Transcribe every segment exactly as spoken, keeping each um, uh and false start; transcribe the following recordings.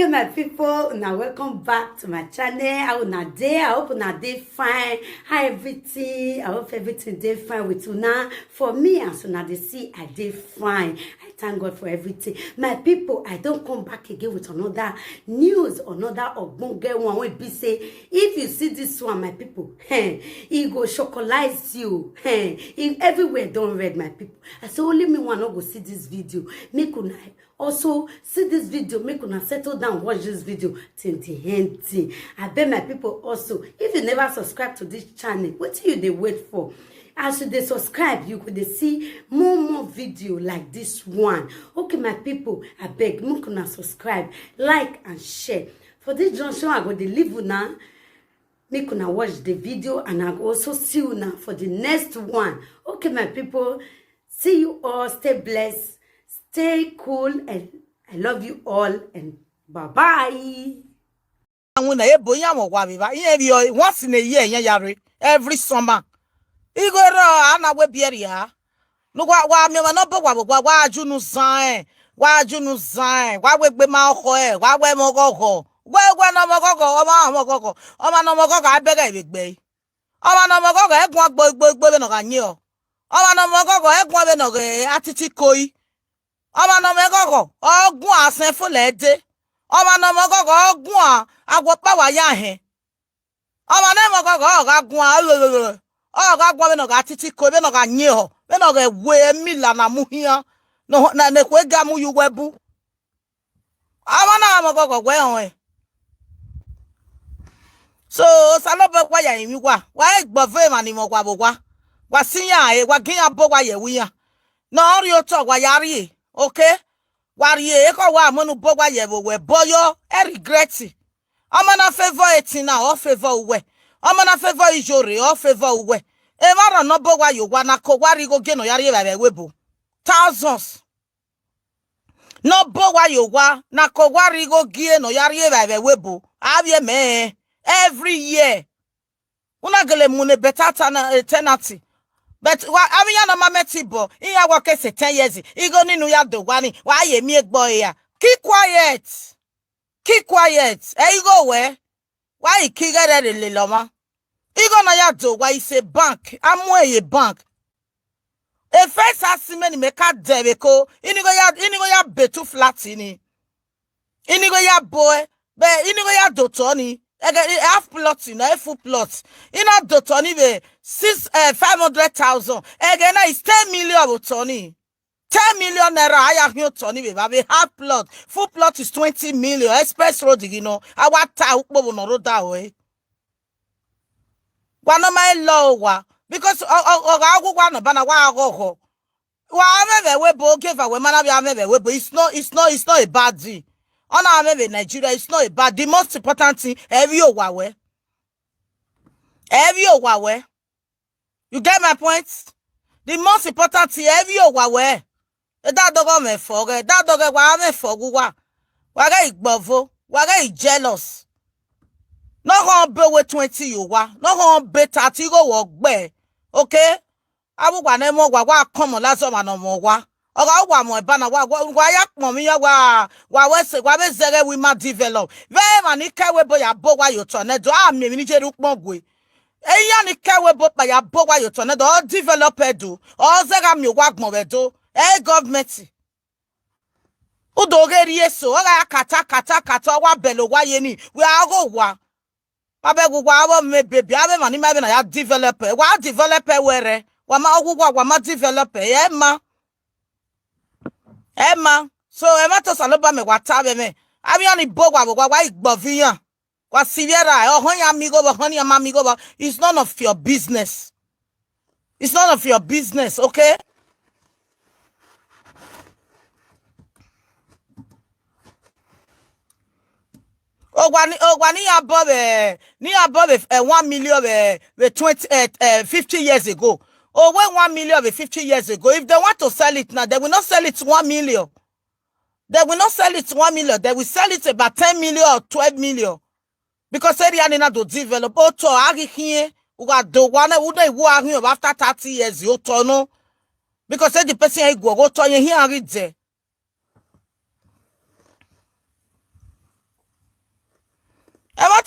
Okay, my people, now welcome back to my channel. How una dey? I hope una dey fine. How everything? I hope everything dey fine with una. For me, as una dey see, I dey fine. I thank God for everything. My people, I don come back again with another news, another ogbonge one wey be say, if you see this one, my people, eh, e go chocolize you. Eh, e, everywhere don red, my people. I say only me one no go see this video. Make una also see this video, make una settle down, watch this video till the ending. I beg my people also, if you never subscribe to this channel, wetin you dey wait for? As you dey subscribe, you go dey see more more video like this one. Okay, my people, I beg, make una subscribe, like and share. For this junction, I go dey leave una. Make una watch the video and I go also see una for the next one. Okay, my people, see you all. Stay blessed, stay cool, and I love you all, and bye bye. Awẹn na ebo iran mwẹ wa vbe evba, iran vbe once in a year iran ya rre, every summer. Igho rrọọ, a na wẹ biẹ rria. Ne uwa, wa miẹn ọmwa ne ọ bọ uwa vbe owa, wa ju unu zan ẹn, wa ju unu zan ẹn, wa wegbe ma ọkhọ ẹre, wa wẹ ẹmwẹ ọghọghọ. Wẹ, wẹ ne ọmwa ọghọghọ, ọmwa ọmwa ọghọghọ, ọmwa ne ọmwa ọghọghọ, a bẹghe vbe egbe ẹre. Ọmwa ne ọmwa ọghọghọ, ẹ guan gbo, gbo, gbo vbene ọ gha yin ọ. Ọmwa ne ọmwa ọghọghọ, ẹ guan vbene ọ ghe atiti koi. Ọmwa ne ọmwa ọghọghọ, ọ guan asẹn fo lẹ ẹde. Ọmwa ne ọmwa ọghọghọ, ọ guan awọkpa wa ya hẹn. Ọmwa ne ẹmwẹ ọghọghọ, ọ gha guan, ọ gha guan vbene ọ gha titi ko, vbene ọ gha yin ehọ, vbene ọ ghẹ we emila na mu hian, ne ọ, na, ne ekhue ga mu ye uwu ẹbu. Ọmwa na mwẹ ọghọghọ wẹ ọnrẹn. So, Osanobua wa ya rinmwian uwa, wa i gbọvo emwa ni mwẹ owa vbe owa, wa si iran re, wa gie iran bọ owa ye ẹvbo iran. Ne ọ rrie otọ, wa ya rrie, okay? Wa rrie, ekhọe wa mu unu bọ owa ye ẹvbo wẹ bọ yọ, ẹ regret. Ọmọ na favor etin na, ọ favor uwẹ. Ọmọ na favor iyore, ọ favor uwẹ. Emwa rọ ne ọ bọ owa ye owa na, ke owa rhie igho gie ne ọ ya rrie evbavba ẹvbo ebo. Thousands. Ne ọ bọ owa ye owa na, ke owa rhie igho gie ne ọ ya rrie evbavba ẹvbo ebo. Avbe mẹ rẹn every year. Una gele mu ne better tena-, eh, tenancy. But wa, avbe iran ne ọ ma mẹ tibọ, iran wa ke sẹ ten years, igho ni ne u ya do owa ni, wa ye miẹn egbe ọre ra. Keep quiet. Keep quiet. Ẹ igho wẹ, wa i ke ighẹ rẹ rhe lele ọmwa. Igho ne a ya do owa is a bank, a mu ẹre ye bank. E first a si mẹ ne imẹ ka dẹ vbe eko, inigho ya, inigho ya be two flat ni. Inigho ya bo ẹ, but inigho ya do otọ ni. Ẹghẹ, half plot na, a full plot. I na do otọ ni vbe six, eh, five hundred thousand. Ẹghẹ na is ten million vbe otọ ni. Ten million naira, a ya khian otọ ni vbe evba vbe half plot. Full plot is twenty million. Express road ghi nọ, a wa ta ukpo vbe ne ọ rre odaro ẹre. Wa ne ọ ma lọ owa, because ọ, ọ, ọ gha gu uwa nọ banna, wa ghọghọ. Wa mwẹ vbe ẹvbo ebo, ogieva wẹ ma na vbe a mwẹ vbe ẹvbo ebo. It's not, it's not, it's not a bad thing. Ọ na mwẹ vbe Nigeria, it's not a bad. The most important thing, ẹ vbiẹ owa wẹ. Ẹ vbiẹ owa wẹ. You get my point? The most important thing, ẹ vbiẹ owa wẹ. Ẹ da dọghọ mwẹ fọ ghẹ, da dọghọ wa mwẹ fọ gu uwa. Wa ghẹ i gbọvo, wa ghẹ i jealous. Ne ọ khọn be owe twenty ye owa, ne ọ khọn be thirty igho wọ gbe. Okay? Avbe uwa ne ẹmwẹ owa, wa kọmọ lazọ ọmwa ne ọ mwẹ owa. Ọ gha uwa mu eba na, wa, wa, wa ya kpọnmwẹ iran, wa, wa wẹ sẹ, wa vbe zẹghẹ wẹ ima develop. Vbe emwa ni ke ẹvbo ebo ya bọ owa ye otọ nẹ do, a miẹn emwi ni ye rre ukpọn gue. Iran ni ke ẹvbo ebo kpa ya bọ owa ye otọ nẹ do, ọ develop ẹdo, ọ zẹ gha miẹn owa agbọn vbe ẹdo, ẹ government. U do ghe rhie eso, ọ gha ya kata, kata, kata, ọ wa bẹlẹ owa ye ni, wẹ a ghe owa. Ma bẹghe uwa, avbe ọmọ ebebi, avbe emwa ni ma vbe na ya develop ẹ, wa develop ẹ wẹ rẹ, wa ma, ọ ghe uwa, wa ma develop ẹ, ẹ ma. Ẹ ma. So, ẹmwata Osanobua mẹ wa ta vbe ẹmwẹ. Avbe iran ni bọ owa vbe owa, wa i gbọvo iran. Wa sivbi ẹre ra, ọhọn iran miẹn igho vbe, ọhọn iran ma miẹn igho vbe. It's none of your business. It's none of your business, okay? Owa ni, owa ni ya bọ vbe, ni ya bọ vbe, eh, one million vbe, vbe twenty, eh, eh, fifty years ago. Owe one million vbe fifty years ago. If they want to sell it now, they will not sell it one million. They will not sell it one million. They will sell it about ten million or twelve million. Because area ni na do develop. Otọ a ghi khiẹn, u gha do owa na, u na i wo a khian after thirty years, otọ nọ. Because the person i guọghọ otọ yẹn, iran ghi dẹ.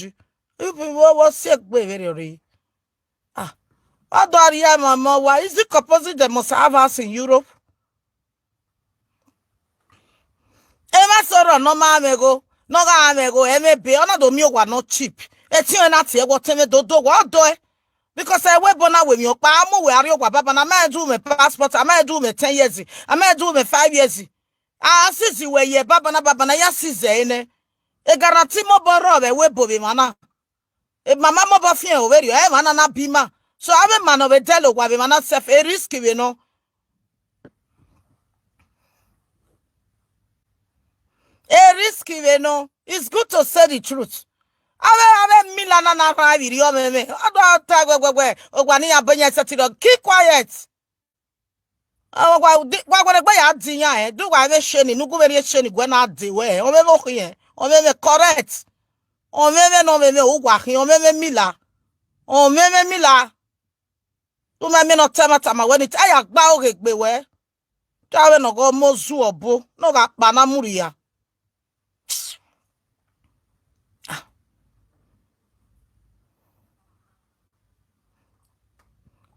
yi. Ibi vbe ọ si egbe vberriọ rre. Ah, ọ do rhie emwa ma owa, is it compulsory they must have house in Europe? Emwa sẹ orọ ne ọ ma mwẹ igho, ne ọ gha mwẹ igho, ẹmwẹ ebe, ọ na do miẹn owa ne ọ cheap. Etiọnrẹn na tie ẹre, wẹ ọtẹn mwẹ do do owa, ọ dọe. Because ẹvbo ebo na wẹ emwi ọkpa, a mu wẹ a rrie owa baba na, a ma rẹn do mwẹ passport, a ma rẹn do mwẹ ten years, a ma rẹn do mwẹ five years. A sizi wẹ ye baba na, baba na ya sizi ẹre nẹ. E guarantee mobọ rrọọ vbe ẹvbo ebo vbe emwa na. Emwa ma mobọ fian ẹre vberriọ, ẹ emwa na na bi ima. So avbe ima ne ọ vbe dẹle owa vbe emwa na self, e risk vbe nọ. E risk vbe nọ. It's good to say the truth. Avbe avbe mila na na rhan vbe irri ọmwẹmwẹ, ọ do ta wẹwẹwẹ, owa ne iran bọ yan sẹtin rọ, keep quiet. Wa wẹ egbe ya de iran, ẹn, de uwa vbe sheni, ne u gu vbe rhie sheni guẹ na de wẹ, ọmwẹmwẹ okhiẹn, ọmwẹmwẹ correct. Ọmwẹmwẹ ne ọmwẹmwẹ uwa khin, ọmwẹmwẹ mila. Ọmwẹmwẹ mila. U ma miẹn ne ọ ta ẹmwata ma wẹ ni, a ya gba oghe gbe wẹ. Te avbe ne ọ ghe ọmọ ozu ọbo, ne ọ gha kpa na mu rria.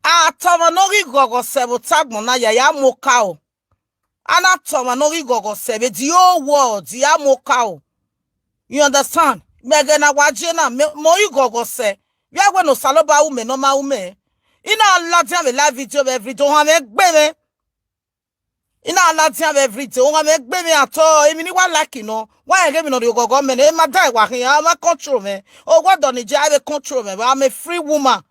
A tama ne ọ ghi ghọghọ sẹ vbe otagbọn na ya, ya mu okaro. A na tama ne ọ ghi ghọghọ sẹ vbe the whole world, ya mu okaro. You understand? Mẹ ẹghẹ ne a wa je na, mẹ, mẹ ọ ghi ghọghọ sẹ. Vbe a wẹ ne Osanobua ru mẹ ne ọ ma ru mẹ. I na ladian vbe live video vbe everyday, ohan mwẹ gbe mwẹ. I na ladian vbe everyday, ohan mwẹ gbe mwẹ at all. Emwi ne I wa like nọ, wa rẹn ghe emwi ne ọ rhie oghọghọ mẹ ne, e ma da wa khin, a ma control mwẹ. Owa ọdọ ne I ye, a vbe control mwẹ, I'm a free woman.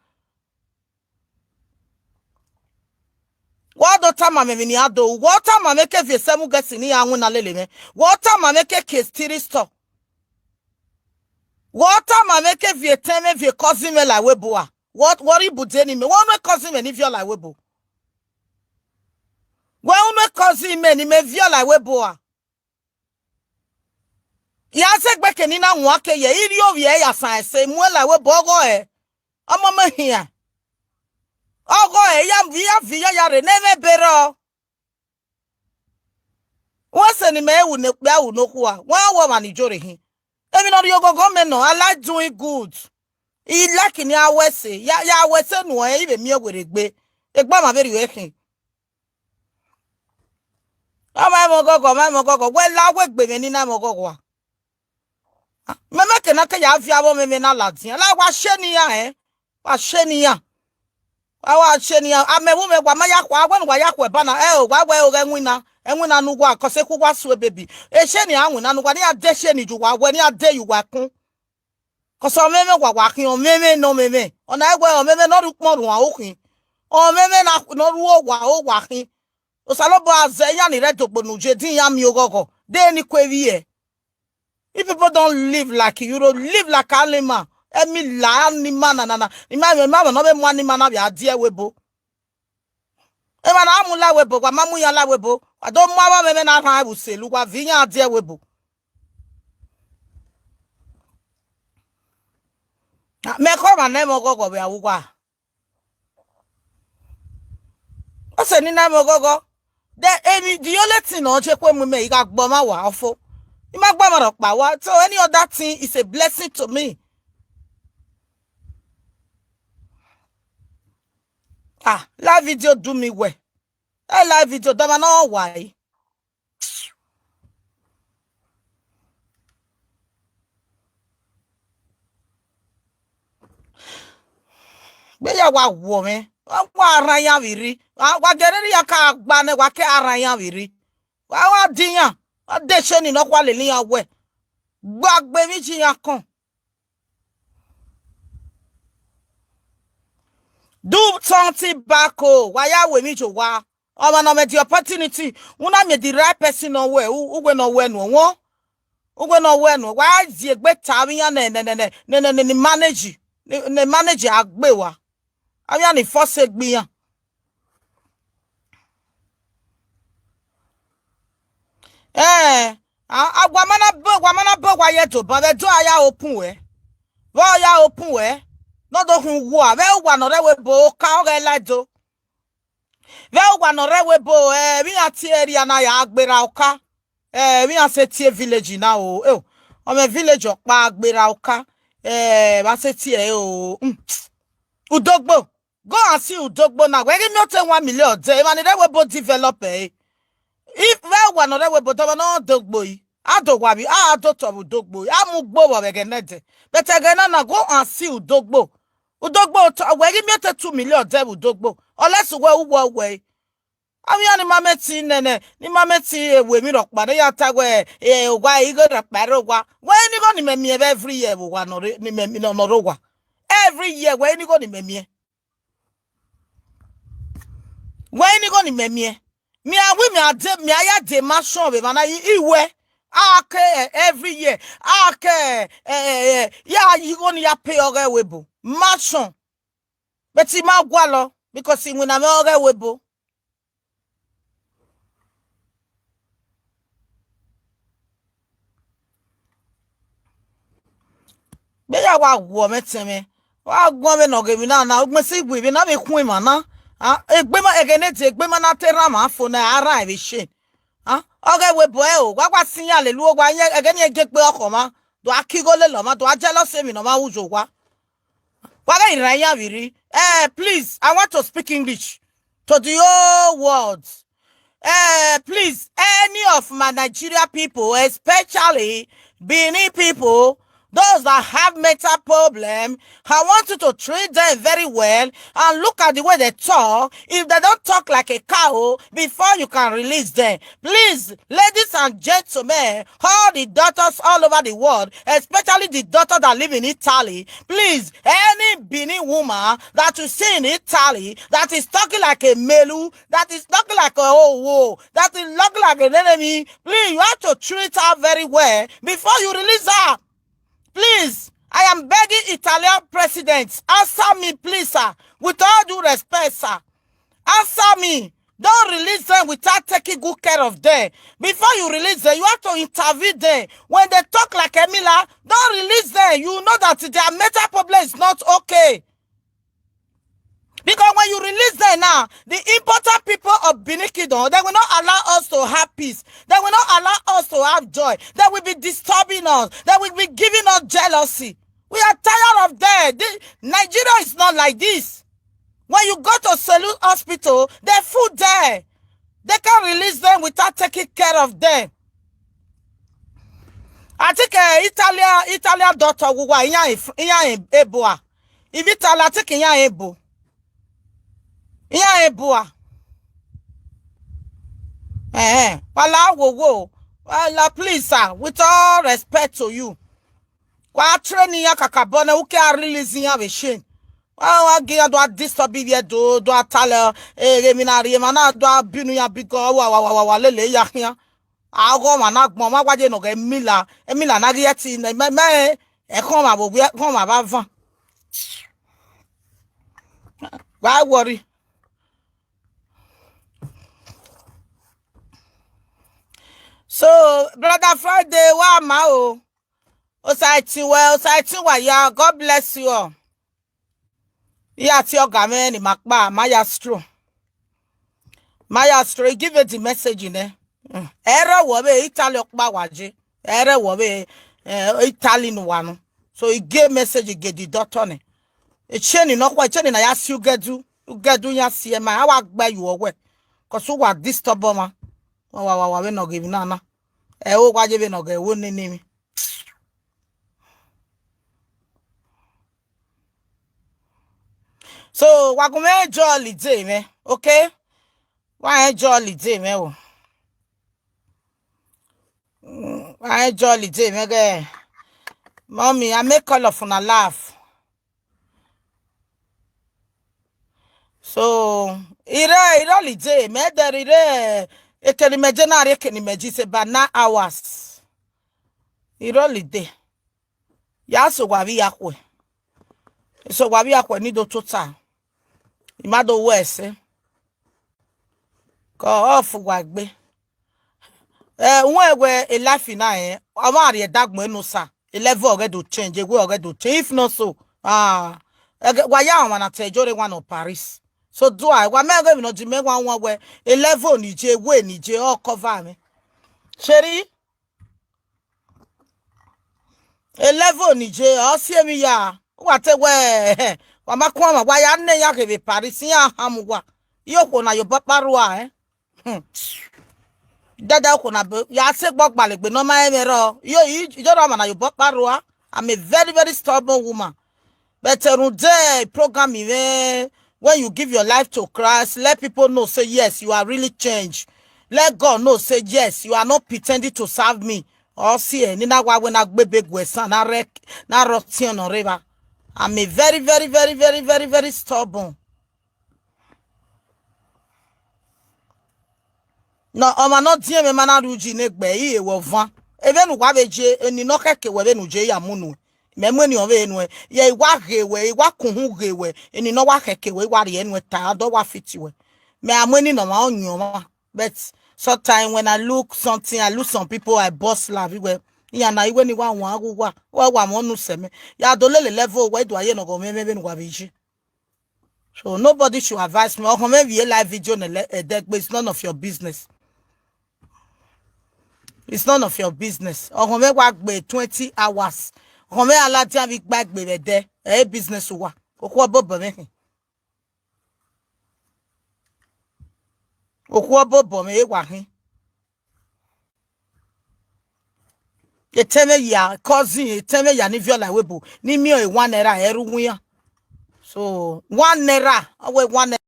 Wa do tama mwẹ emwi ne iran do ru, wa tama mwẹ ke viẹ seven girls ne iran winna lele mwẹ, wa tama mwẹ ke kie three store, wa tama mwẹ ke viẹ etẹn mwẹ, viẹ cousin mwẹ la ẹvbo ebo a. Wa, wa rhie ibude ne imẹ, wa unu cousin mwẹ ne I viọ la ẹvbo ebo. Wa unu cousin mwẹ ne imẹ viọ la ẹvbo ebo a. Ya zẹ egbe ke ne I na wan ke ye, I rhie ovbi ẹre ya san ẹse, mu ẹn la ẹvbo ebo, ọghọ ẹre, ọmọ mwẹ khian. Ọghọ ẹre, I ya, I ya viọ ya rre ne ẹmwẹ ebe rrọọ. Wẹ sẹ ne imẹ ru ne okpia ru ne okhua, wa wẹ ọmwa ni jore khin. Emwi ne ọ rhie oghọghọ mẹ nọ, I like doing good. I like ne a wẹ ẹse, ya, ya wẹ ẹse nuẹn, I vbe miẹn werriegbe. Egbe ọmwa vberriọ khin. Ọmwa mwẹ ọghọghọ, ọmwa mwẹ ọghọghọ, wẹ la wẹ egbe mwẹ ne I na mwẹ ọghọghọ a. Mẹ, mẹ ke na ke ya viọ avbe ọmwẹmwẹ na ladian, la wa sheni iran, ẹn. Wa sheni iran. Wa wa sheni iran. Amẹ vbe mwẹ, wa ma ya khua, wẹ ne uwa ya khua ẹba na, ẹ o, wa wẹ o, ghẹ winna, ẹ winna ne uwa, cause ekhu uwa sue baby. Esheni a winna ne uwa, ne iran de esheni ye uwa, wẹ ne iran de ye uwa ẹkun. Cause ọmwẹmwẹ wa wa khin, ọmwẹmwẹ ne ọmwẹmwẹ. Ọna wẹ ọmwẹmwẹ ne ọ rhie ukpọn ruan ukhin. Ọmwẹmwẹ na, ne ọ ru owa, owa khin. Osanobua zẹ iran ni rre ẹdogbo ne u ye, de iran miẹn oghọghọ, de ni ku evbiẹ. If people don't live like you, you live like animal. Emwi la animal na, na, na. Ima, ima ne ọ vbe mu animal na vbe a die ẹvbo ebo. Emwa na mu la ẹvbo ebo, wa ma mu iran la ẹvbo ebo. Wa do mu avbe ọmwẹmwẹ na rhan ẹvbo uselu, wa viọ iran a die ẹvbo ebo. Mẹ khọ ọmwa ne ẹmwẹ ọghọghọ vbe aro uwa. Ọ sẹ ne I na mwẹ ọghọghọ. Then emwi the only thing nọ je kue mu mẹ, I gha gbe ọmwa wa ọfo. I ma gbe ọmwa rhọkpa wa. So any other thing is a blessing to me. Ah, live video do me well. Ẹ live video, dọmwa ne ọ wa ẹre. Gbe ya wa wuọ mwẹ, wa wa rhan iran vbe rri. Wa, wa gẹrẹ erriọ iran ka gba nẹ, wa ke a rhan iran vbe rri. Wa wa de iran, wa de sheni ne ọ khua lele iran wẹ, gba gbe emwi ji iran kọn. Do something back o, wa ya ru emwi ye owa. Ọmwa ne ọ mwẹ the opportunity, u na miẹn the right person ne ọ wẹ, u, uwẹ ne ọ wẹ nuẹn wọn. Uwẹ ne ọ wẹ nuẹn, wa zie egbe ta avbe iran ne, ne, ne, ne, ne, ne, ne manage, ne, ne manage a gbe wa. Avbe iran ni force egbe iran. Eh, a, a, wa ma na bo, wa ma na bo wa ye do, but vbe do a ya open wẹ. Vbe ọ ya open wẹ, ne ọ do khun uwa, vbe uwa ne ọ rre ẹvbo ebo oka, ọ ghẹ la do. Vbe uwa ne ọ rre ẹvbo ebo, eh, vbe iran tie area na ya gberra oka. Eh, vbe iran sẹ tie village na o, eh, ọ mwẹ village ọkpa gberra oka. Eh, vbe a sẹ tie ẹre o. Mm. Udogbo. Go and see Udogbo na. Wẹ ghi miẹn otọ one million ọdẹ, emwa ni rre ẹvbo ebo develop ẹre. If vbe uwa ne ọ rre ẹvbo ebo, dọmwa ne ọ dogbo yi. A do wa vbe, a do tọ vbe Udogbo yi. A mu ugbo vbe ẹghẹ nẹdẹ. But ẹghẹ na na, go and see Udogbo. Udogbo, otọ, wẹ ghi miẹn otọ two million ọdẹ vbe Udogbo. Unless wẹ uwẹ wẹ. Avbe iran ni ma mẹ ti nene, ni ma mẹ ti ewe emwi rhọkpa, ne ya ta wẹ, eh, owa igho rhọkpa rre owa. Wẹ ni igho ni mẹ miẹn vbe every year vbe owa ne ọ rre, ni mẹ, ne ọ rre owa. Every year, wẹ ni igho ni mẹ miẹn. Wẹ ni igho ni mẹ miẹn. Mẹ a wi, mẹ a de, mẹ a ya de mansion vbe emwa na, i, i wẹ. A ke, eh, every year. A ke, eh, eh, eh, ya yi igho ni ya pay ọghe ẹvbo ebo. Mansion. But I ma gualọ, because iwinna mwẹ ọghe ẹvbo ebo. Gbe ya wa guọ mwẹ tẹn mwẹ, wa guọ mwẹ ne ọ ghe emwi na na, ugbẹn si gbe emwi na vbe khuẹn emwa na. Ah, egbe ma, ẹghẹ ne de egbe ma na te rran mwa fo na, a rran vbe shame. Ah, ọghe ẹvbo ebo ẹre o, wa wa si iran lele uwa, iran, ẹghẹ ne iran gie egbe ọkhọ mwa, do a ke igho lele ọmwa, do a jealous emwi ne ọmwa ru ye owa. Wa ghẹ rhan iran vbe rri. Eh, please, I want to speak English to the whole world. Eh, please, any of my Nigeria people, especially Benin people, those that have mental problem, I want you to treat them very well and look at the way they talk. If they don't talk like a cow, before you can release them. Please, ladies and gentlemen, all the doctors all over the world, especially the doctor that live in Italy, please, any Benin woman that you see in Italy that is talking like a melu, that is talking like a owo, that is talking like an enemy, please, you have to treat her very well before you release her. Please, I am begging Italian president, answer me, please, sir. With all due respect, sir, answer me. Don't release them without taking good care of them. Before you release them, you have to interview them. When they talk like Emila, don't release them. You know that their mental problem is not okay. Because when you release them now, the important people of Benin Kingdom, they will not allow us to have peace. They will not allow us to have joy. They will be disturbing us. They will be giving us jealousy. We are tired of them. This, Nigeria is not like this. When you go to Salute Hospital, they fool there. They can't release them without taking care of them. I think, uh, Italian, Italian doctor, we were in, in, in Eboa. If Italy, I think in Ebo. In Eboa. Eh, eh. Wala wo wo. Wala, please, sir, with all respect to you. Wa train iran kakabọ nẹ, u ke a release iran vbe shame. Wa, wa gie iran do a disturb ivbi Ẹdo, do a talẹ, eh, emwi na rhie emwa na, do a binu iran bigọ, wa, wa, wa, wa, wa lele ya khian. A ghe ọmwa na agbọn, ọmwa wa ye nọ ghe Emila, Emila na ghi ẹtin nẹ, mẹ, mẹ, ẹkhọn ọmwa vbe owiẹ, ẹkhọn ọmwa vbe avan. Wa worry. So, Brother Friday, wa ma o. Osaiti wẹ, Osaiti wa ya. God bless you all. Iran tie ọga mwẹ ne ima kpa, maestro. Maestro, I give you the message nẹ. Mm. Ẹrẹ wọ vbe Italy ọkpa wa je. Ẹrẹ wọ vbe, eh, Italy ne uwa nọ. So I give message, I give the doctor nẹ. Echeni nọ khuẹ, echeni na ya si ugẹdu, ugẹdu ya si ẹma, a wa gbe yu ọwẹ. 'Cause uwa disturb ọmwa. Wa, wa, wa, wa vbene ọ ghe emwi na na. Ẹ o, wa ye vbene ọ ghe ẹvbo nene emwi. So, wa gu mwẹ enjoy holiday mwẹ, okay? Wa enjoy holiday mwẹ o. Mm, wa enjoy holiday mwẹ ghẹ. Mommy, I make all of una laugh. So, ire, ire holiday, mẹ dẹ ire, eke ne imẹ je na rrie eke ne imẹ je is about nine hours. Ire holiday. Ya sẹ owa vbe iyakhuẹ. Sẹ owa vbe iyakhuẹ ni do tota. I ma do wẹ ẹse. Kọ ọ fu uwa egbe. Eh, uwẹ wẹ e life na rẹn, ọ ma rhie dagbọn enu sa, e level ọghẹ do change, e way ọghẹ do change. If not so, ah, ẹghẹ, wa ya ọmwa na te Iyore wan nọ Paris. So do I, wa mẹ ghe emwi ne ọ ji mẹ wa wan wẹ, e level ni je, e way ni je, ọ cover mwẹ. Sherry, e level ni je, ọ si emwi ya. Wa te wẹ, wa ma ku ọmwa, wa ya ne iran ghe vbe Paris, iran hamu uwa. Iye okhuo na ye obọ ọkpa rua, eh? Hmm. Dada okhuo na be, ya sẹ egbe ọgbalegbe ne ọ ma rẹn mwẹ rrọọ. Iyo, i, Iyore ọmwa na ye obọ ọkpa rua. I'm a very, very stubborn woman. But, uh, rhunmwuda program mwẹ, when you give your life to Christ, let people know say, yes, you are really changed. Let God know say, yes, you are not pretending to serve me. Ọ si ẹre, ne I na wa wẹ ne a gbe ebe gu ẹsan, ne a rre, ne a rre ọtiẹn ne ọ rre evba. I'm a very, very, very, very, very, very stubborn. Nọ, ọmwa ne ọ diẹn mwẹ ma na rrie uyi ne egbe, I re vbe ọvan. Vbene uwa vbe je, eni ne ọ khẹke wẹ vbene u je ya mu nuẹn. Mẹ mu eni ọvbehe nuẹn. Ye I wa ghe wẹ, I wa kunhu ghe wẹ, eni ne ọ wa khẹke wẹ, I wa rhie nuẹn ta, ọ dọ wa fit wẹ. Mẹ a mu eni ne ọmwa ọyọn ọmwa. But sometimes when I look something, I look some people, I burst laugh. Iwẹ, iran na, iwẹ ne I wa wan ghe uwa, wa wa mwẹ ọnusẹ mẹ. Ya do lele level wẹ, I do a ye ne ọghọ mwẹ, mwẹ vbene uwa vbe je. So nobody should advise me. Ọghọnmwẹ vbe live video ne ẹdẹ gbe, it's none of your business. It's none of your business. Ọghọnmwẹ wa gbe twenty hours. Ọghọnmwẹ a ladian vbe igba egbe vbe ẹdẹ. Ẹ i business uwa. Okhuo ọbobọ mwẹ khin. Okhuo ọbobọ mwẹ wa khin. Etẹn mwẹ ya cousin, etẹn mwẹ ya ni viọ la ẹvbo ebo, ne I miẹn ọre one naira, ẹ ru wian. So, one naira, ọ wẹ one naira.